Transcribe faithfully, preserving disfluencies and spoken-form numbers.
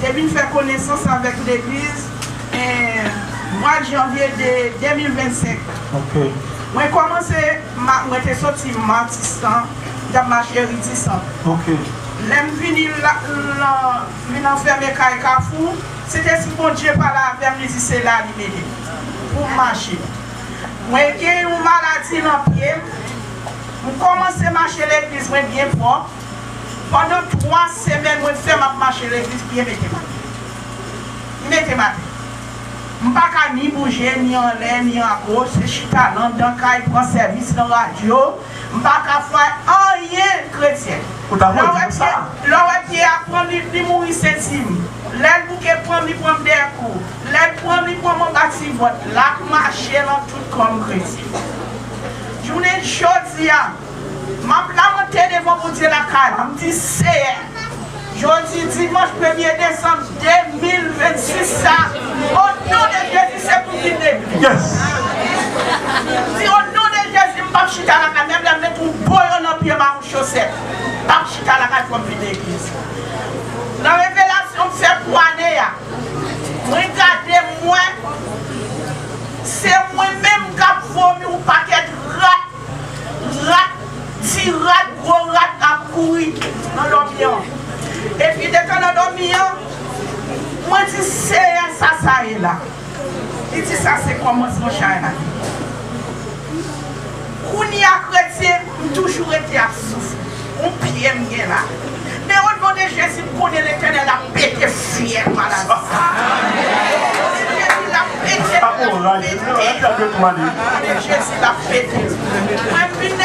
Te vin fè konesans avèk legliz, eh, mwa janvye de de mil vennsenk. Ok. Mwen kòmanse, ma- mwen te soti Matisan, m t ap mache Ridisan. Ok. Lè m vini la, la, vin anfème kay Kafou, se te si Bondye pale avè m, li di se la li mete m pou m mache. Mwen gen yon maladi nan pye m, m kòmanse mache legliz mwen byen pwòp. Pandan twa semèn mwen fè m ap mache legliz, pye mete m atè. Li mete m atè. M pa ka ni bouje, ni anlè, ni anwo, se chita nan anndan kay, pran sèvis nan radyo. M pa ka fè anyen kretyen. Ou ta Lè w vle wè di m sa? Pye, lè w wè pye a pran li, li mouri sezi m. Lè l bouke pran m, li pran m dèyè kou. Lè l pran m, li pran m anba ti vant. L ap mache nan tout kò m kretyen. Jounen jodi a, m ap lamante devan Bondye lakay la. M di, Seyè, jodi dimanch premye desanm de mil vennsis sa, o non de Jezi, se pou m vin legliz. Yes. M di, o non de Jezi, m p ap chita lakay. Menm lè m met yon boyo nan pye m ak yon chosèt, m p ap chita lakay, fò m vin legliz. Nan revelasyon m fè pou ane a, mwen gade m wè, se mwen menm k ap vomi yon pakèt rat, rat, ti rat, gwo rat ap kouri nan dòmi an. Epi detan nan dòmi an, mwen di, Seyè, sa sa ye la? Li di, sa se kòmansman chay la. Kounye a, kretyen, m toujou rete ap soufri. Yon pye m gen la. Men o non de Jezi, m konnen Letènèl ap pete fyèl maladi sa. Jezi l ap pete, l ap pete. O non de Jezi, l ap pete. Mwen, m vin